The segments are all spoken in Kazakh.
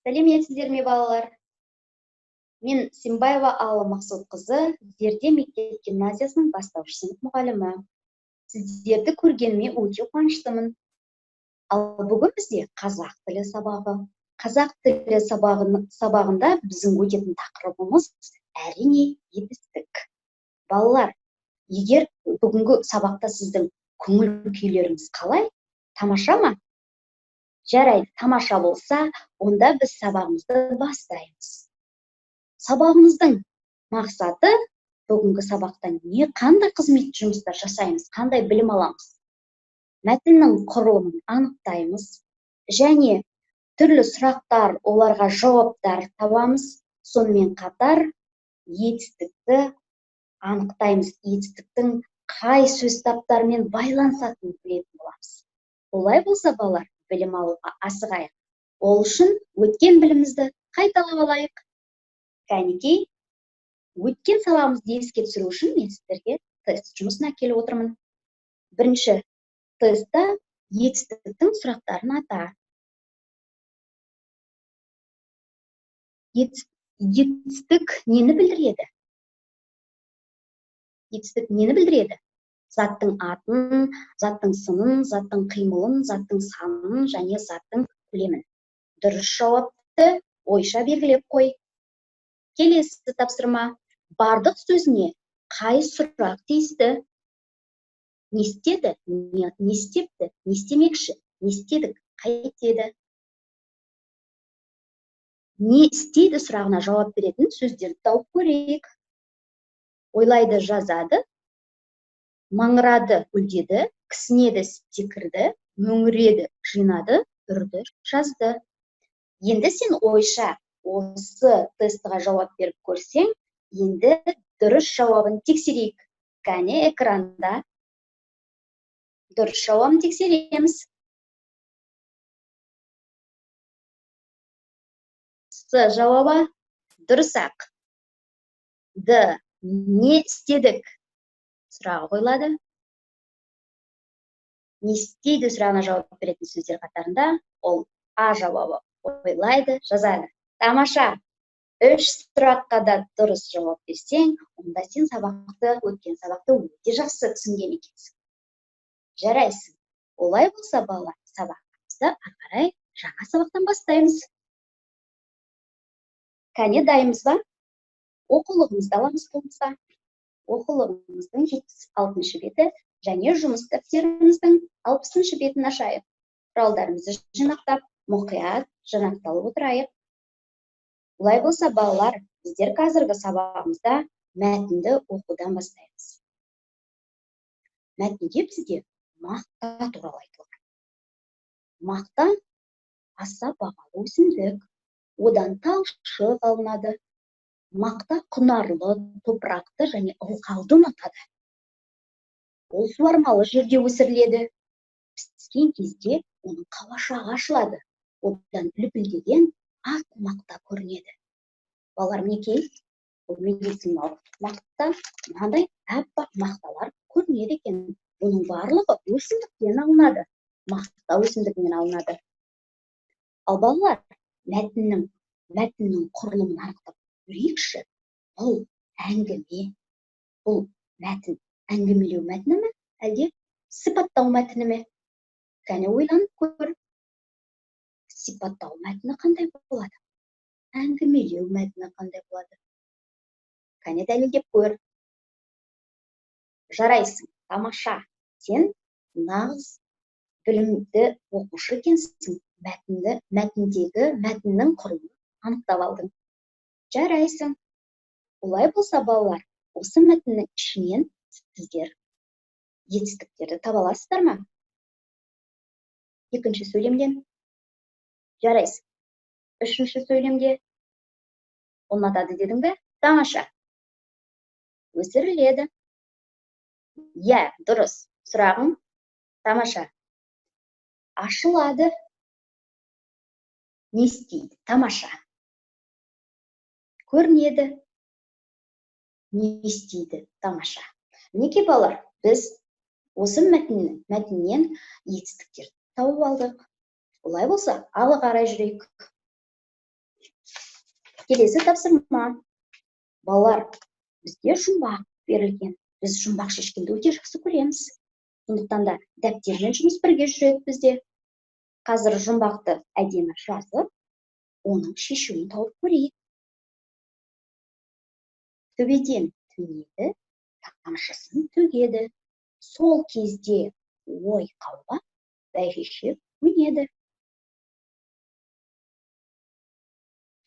Сәлеметсіздер ме, балалар? Мен Сембаева Алла Мақсұтқызы, Зерде мектеп гимназиясының бастауыш сынып мұғалімі. Сіздерді көргеніме өте қуаныштымын. Ал бүгін бізде қазақ тілі сабағы. Қазақ тілі сабағында біздің өтетін тақырыбымыз әрине етістік. Балалар, егер бүгінгі сабақта сіздің көңіл күйлеріңіз қалай? Тамаша ма? Жарайды, тамаша болса, онда біз сабағымызды бастаймыз. Сабағымыздың мақсаты бүгінгі сабақта не қандай қызмет жұмыстар жасаймыз, қандай білім аламыз? Мәтіннің құрылымын анықтаймыз және түрлі сұрақтар, оларға жауаптар табамыз. Сонымен қатар етістікті анықтаймыз, етістіктің қай сөз таптарымен байланысатынын білетін боламыз. Олай болса, балалар, білім алуға асығайық. Ол үшін өткен білімімізді қайталап алайық. Кәнекей, өткен сабағымызды еске түсіру үшін мен сіздерге тест жұмысын әкеліп отырмын. Бірінші тестта етістіктің сұрақтарын ата. Етістік нені білдіреді? Етістік нені білдіреді? Заттың атын, заттың сынын, заттың қимылын, заттың санын және заттың көлемін. Дұрыс жауапты ойша белгілеп қой. Келесі тапсырма. Бардық сөзіне қай сұрақ тиісті? Не істеді? Не істепті? Не істемекші? Не істедік? Қайтеді? Не істейді сұрағына жауап беретін сөздерді тауып көрейік. Ойлайды, жазады, маңырады, гүлдеді, кісінеді, секірді, мөңіреді, жинады, үрді, жазды. Енді сен ойша осы тестіға жауап беріп көрсең, енді дұрыс жауабын тексерейік. Кәне экранда дұрыс жауабын тексереміз. С жауабы дұрыс-ақ. Д. Не істедік? Сұрағы қойылады. Не істейді сұрағына жауап беретін сөздер қатарында ол А жауабы ойлайды, жазады. Тамаша! 3 сұраққа да дұрыс жауап берсең, онда сен өткен сабақты өте жақсы түсінген екенсің. Жарайсың. Олай болса, балалар, сабағымызды ары қарай жаңа сабақтан бастаймыз. Кәне, дайынбыз ба? Оқулығымызды аламыз қолымызға. Оқулығымыздың 76 беті және жұмыс дәптеріміздің 60 бетін ашайық. Құралдарымызды жинақтап, мұқият жинақталып отырайық. Олай болса, балалар, біздер қазіргі сабағымызда мәтінді оқудан бастаймыз. Мәтінде бізде мақта туралы айтылған. Мақта аса бағалы өсімдік. Одан талшық алынады. Мақта құнарлы, топырақты және ылғалды ұнатады. Ол суармалы жерде өсіріледі. Піскен кезде оның қауашағы ашылады. Одан үлпілдеген ақ мақта көрінеді. Балалар, мінекей, бұл медициналық мақта, мынандай аппақ мақталар көрінеді екен. Бұның барлығы өсімдіктен алынады. Мақта өсімдігінен алынады. Ал балалар, мәтіннің құрылымын анықтап көрейікші. Бұл әңгіме, бұл мәтін әңгімелеу мәтіні ме, әлде сипаттау мәтіні ме? Кәне ойланып көр. Сипаттау мәтіні қандай болады? Әңгімелеу мәтіні қандай болады? Кәне дәлелдеп көр. Жарайсың, тамаша. Сен нағыз білімді оқушы екенсің. Мәтіннің құрылымын анықтап алдың. Жарайсың. Олай болса, балалар, осы мәтіннің ішінен сіздер етістіктерді таба аласыздар ма? Екінші сөйлемден. Жарайсың. Үшінші сөйлемде ұнатады дедің бе? Тамаша. Өсіріледі. Иә, дұрыс. Сұрағың тамаша. Ашылады. Не істейді? Тамаша. Көрінеді. Не істейді? Тамаша. Мінекей, балалар, біз осы мәтіннен етістіктерді тауып алдық. Олай болса, алы қарай жүрейік. Келесі тапсырма. Балалар, бізде жұмбақ берілген. Біз жұмбақ шешкенді өте жақсы көреміз. Сондықтан да дәптермен жұмыс бірге жүреді бізде. Қазір жұмбақты әдемі жазып, оның шешуін тауып көрейік. Төбеден төнеді, тамшысын төгеді. Сол кезде ой қаулап, бәйшешек өнеді.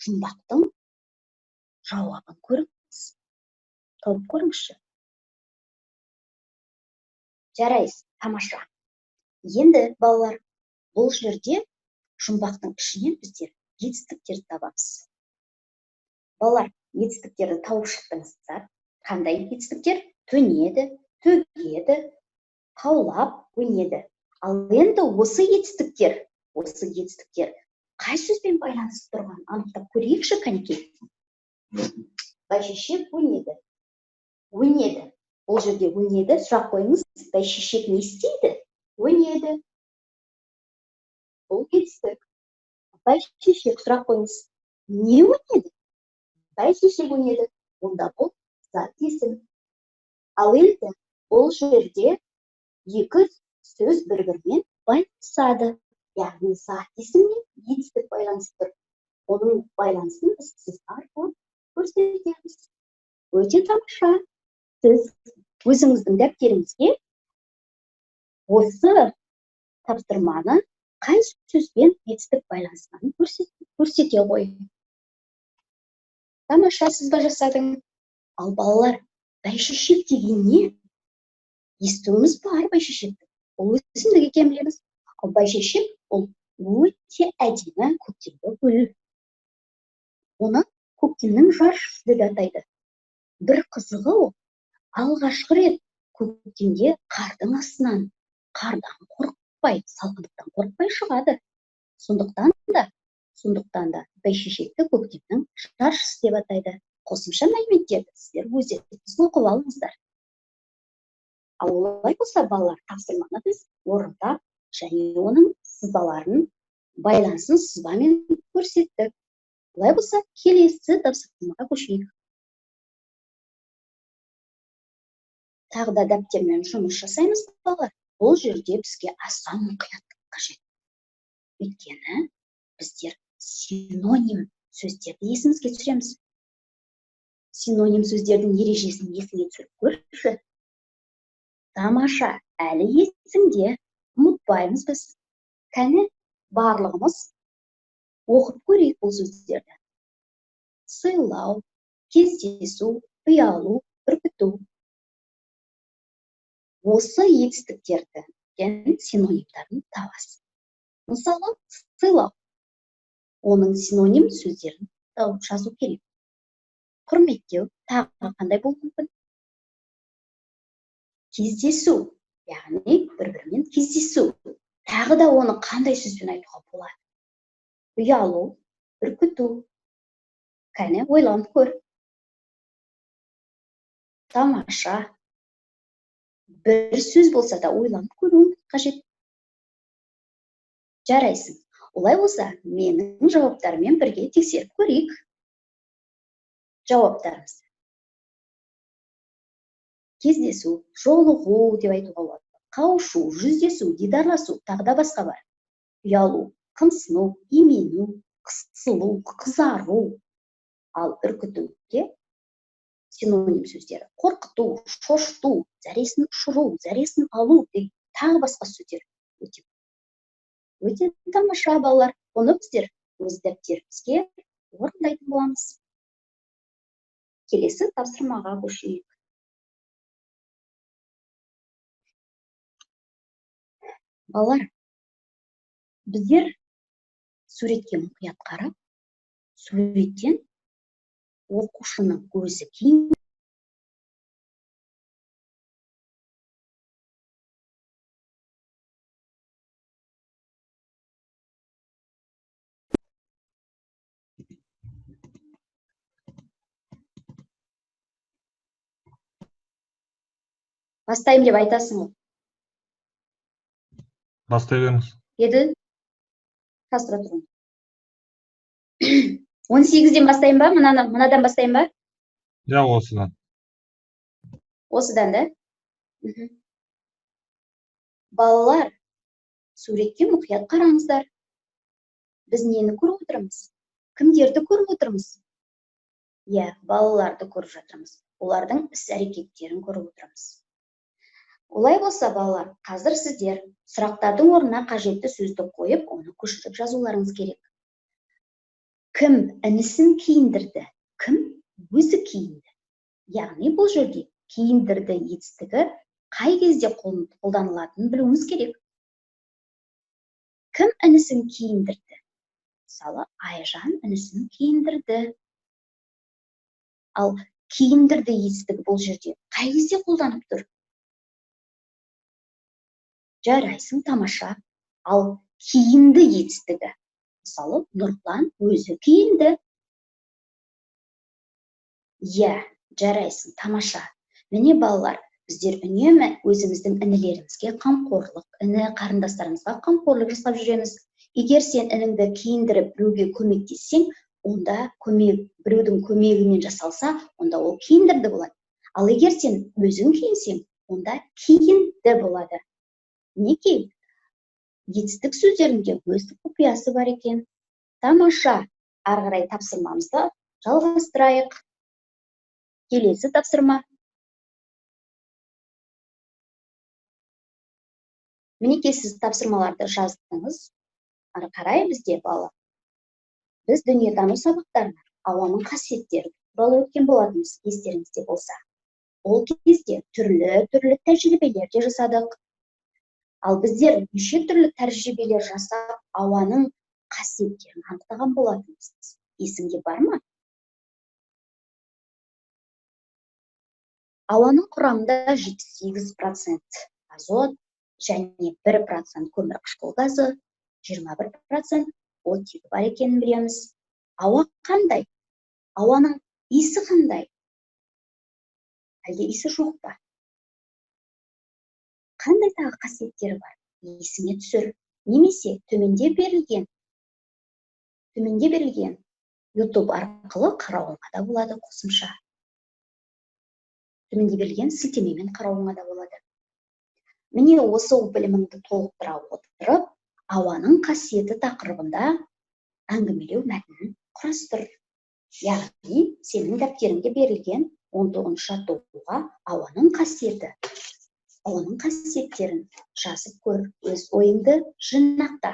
Жұмбақтың жауабын көріңіз. Тауып көріңізші. Жарайсыз, тамаша. Енді, балалар, бұл жерде жұмбақтың ішінен біздер етістіктерді табамыз. Балалар, етістіктерді тауып шықтыңыздар. Қандай етістіктер? Төнеді, төгеді, қаулап, өнеді. Ал енді осы етістіктер қай сөзбен байланысып тұрғанын анықтап көрейікші, кәнекей. Бәйшешек өнеді. Өнеді. Бұл жерде өнеді, сұрақ қойыңыз, бәйшешек не істейді? Өнеді. Бұл етістік. Бәйшешек, сұрақ қойыңыз, не өнеді? Бәйшешек өнеді. Онда бұл зат есім. Ал енді бұл жерде екі сөз бір-бірімен байланысады. Яғни зат есім мен етістік байланысып тұр. Оның байланысын біз сызба арқылы көрсетеміз. Өте тамаша. Сіз өзіңіздің дәптеріңізге осы тапсырманы қай сөзбен етістік байланысқанын көрсете ғой. Тамаша сызба жасадың. Ал балалар, бәйшешек деген не? Естуіміз бар бәйшешекті. Ол өсімдік екенін білеміз. Ал бәйшешек ол өте әдемі көктемгі гүл. Оны көктемнің жаршысы деп атайды. Бір қызығы ол, алғашқы рет көктемде қардың астынан, қардан қорықпай, салқындықтан қорықпай шығады. Сондықтан да бәйшешекті көктемнің жаршысы деп атайды. Қосымша мәліметтерді сіздер өздеріңіз оқып алыңыздар. Ал олай болса, балалар, тапсырманы біз орындап және оның сызбаларын, байланысын сызбамен көрсеттік. Олай болса, келесі тапсырмаға көшейік. Тағы да дәптермен жұмыс жасаймыз, балалар. Бұл жерде бізге аса мұқияттық қажет. Өйткені біздер синоним сөздерді есімізге түсіреміз. Синоним сөздердің ережесін есіңе түсіріп көрші. Тамаша, әлі есіңде, ұмытпаймыз біз. Кәне, барлығымыз оқып көрейік бұл сөздерді. Сыйлау, кездесу, ұялу, үркіту. Осы етістіктердің синонимдарын табасыз. Мысалы, сыйлау. Оның синоним сөздерін тауып жазу керек. Құрметтеу тағы қандай болуы мүмкін? Кездесу, яғни бір-бірімен кездесу. Тағы да оны қандай сөзбен айтуға болады? Ұялу, үркіту. Кәне, ойланып көр. Тамаша. Бір сөз болса да ойланып көруің қажет. Жарайсың. Олай болса, менің жауаптарыммен бірге тексеріп көрейік. Жауаптарымыз. Кездесу, жолығу деп айтуға болады. Қауышу, жүздесу, дидарласу, тағы да басқа бар. Ұялу, қымсыну, имену, қысылу, қызару. Ал үркітуге синоним сөздері. Қорқыту, шошыту, зәресін ұшыру, зәресін алу деген тағы басқа сөздер. Өте тамаша, балалар. Оны біздер өз дәптерімізге орындайтын боламыз. Келесі тапсырмаға көшейік. Балалар, біздер суретке мұқият қарап, суреттен оқушының көзі кең бастаймын деп айтасың ғой. Бастай беріңіз. Еділ, қазір тұра тұрыңыз. 18-ден бастайын ба? Мынадан бастайын ба? Ja, осыдан. Осыдан, да? Балалар, суретке мұқият қараңыздар. Біз нені көріп отырмыз? Кімдерді көріп отырмыз? Иә, балаларды көріп жатырмыз. Олардың іс-әрекеттерін көріп отырмыз. Олай болса, балалар, қазір сіздер сұрақтардың орнына қажетті сөзді қойып, оны көшіріп жазуларыңыз керек. Кім інісін киіндірді? Кім өзі киінді? Яғни бұл жерде киіндірді етістігі қай кезде қолданылатынын білуіміз керек. Кім інісін киіндірді? Мысалы, Айжан інісін киіндірді. Ал киіндірді етістігі бұл жерде қай кезде қолданып тұр? Жарайсың, тамаша. Ал киінді етістігі. Мысалы, Нұрлан өзі киінді. Иә, жарайсың, тамаша. Міне, балалар, біздер үнемі өзіміздің інілерімізге қамқорлық, іні қарындастарымызға қамқорлық жасап жүреміз. Егер сен ініңді киіндіріп біреуге көмектессең, онда көмек, біреудің көмегімен жасалса, онда ол киіндірді болады. Ал егер сен өзің киінсең, онда киінді болады. Мінекей, етістік сөздерінде өз құпиясы бар екен. Тамаша. Ары қарай тапсырмамызды жалғастырайық. Келесі тапсырма. Мінекей, сіз тапсырмаларды жаздыңыз. Ары қарай бізде, балалар, біз дүниетану сабақтарына ауаның қасиеттері туралы өткен болатынбыз, естеріңізде болса. Ол кезде түрлі-түрлі тәжірибелер де жасадық. Ал біздер неше түрлі тәжірибелер жасап, ауаның қасиеттерін анықтаған болатынбыз. Есіңде бар ма? Ауаның құрамында 78% азот және 1% көмірқышқыл газы, 21% оттегі бар екенін білеміз. Ауа қандай? Ауаның иісі қандай? Әлде иісі жоқ па? Қандай тағы қасиеттері бар? Есіңе түсір. Немесе төменде берілген YouTube арқылы қарауыңа да болады қосымша. Төменде берілген сілтемемен қарауыңа да болады. Міне, осы біліміңді толықтыра отырып, ауаның қасиеті тақырыбында әңгімелеу мәтінін құрастыр. Яғни, сенің дәптеріңде берілген 19 жаттығуға ауаның қасиеті, ауаның қасиеттерін жазып көр, өз ойыңды жинақта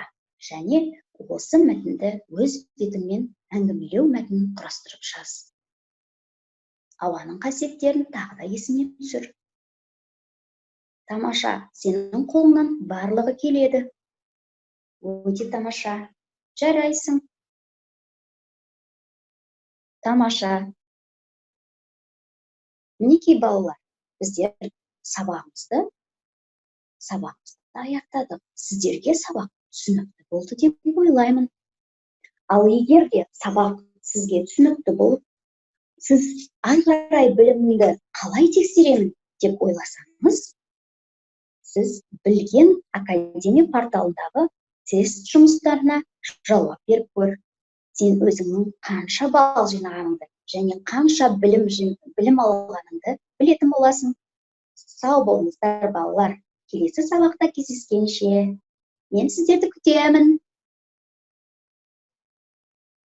және осы мәтінді өз бетіңмен әңгімелеу мәтінін құрастырып жаз. Ауаның қасиеттерін тағы да есіңе түсір. Тамаша, сенің қолыңнан барлығы келеді. Өте тамаша, жарайсың. Тамаша. Мінекей, балалар, біздер сабағымызды аяқтадық. Сіздерге сабақ түсінікті болды деп ойлаймын. Ал егер де сабақ сізге түсінікті болып, сіз ары қарай білімімді қалай тексеремін деп ойласаңыз, сіз Білген академия порталындағы тест жұмыстарына жауап беріп көр. Сен өзіңнің қанша балл жинағаныңды және қанша білім алғаныңды білетін боласың. Сау болыңыздар, балалар. Келесі сабақта кездескенше. Мен сіздерді күтемін.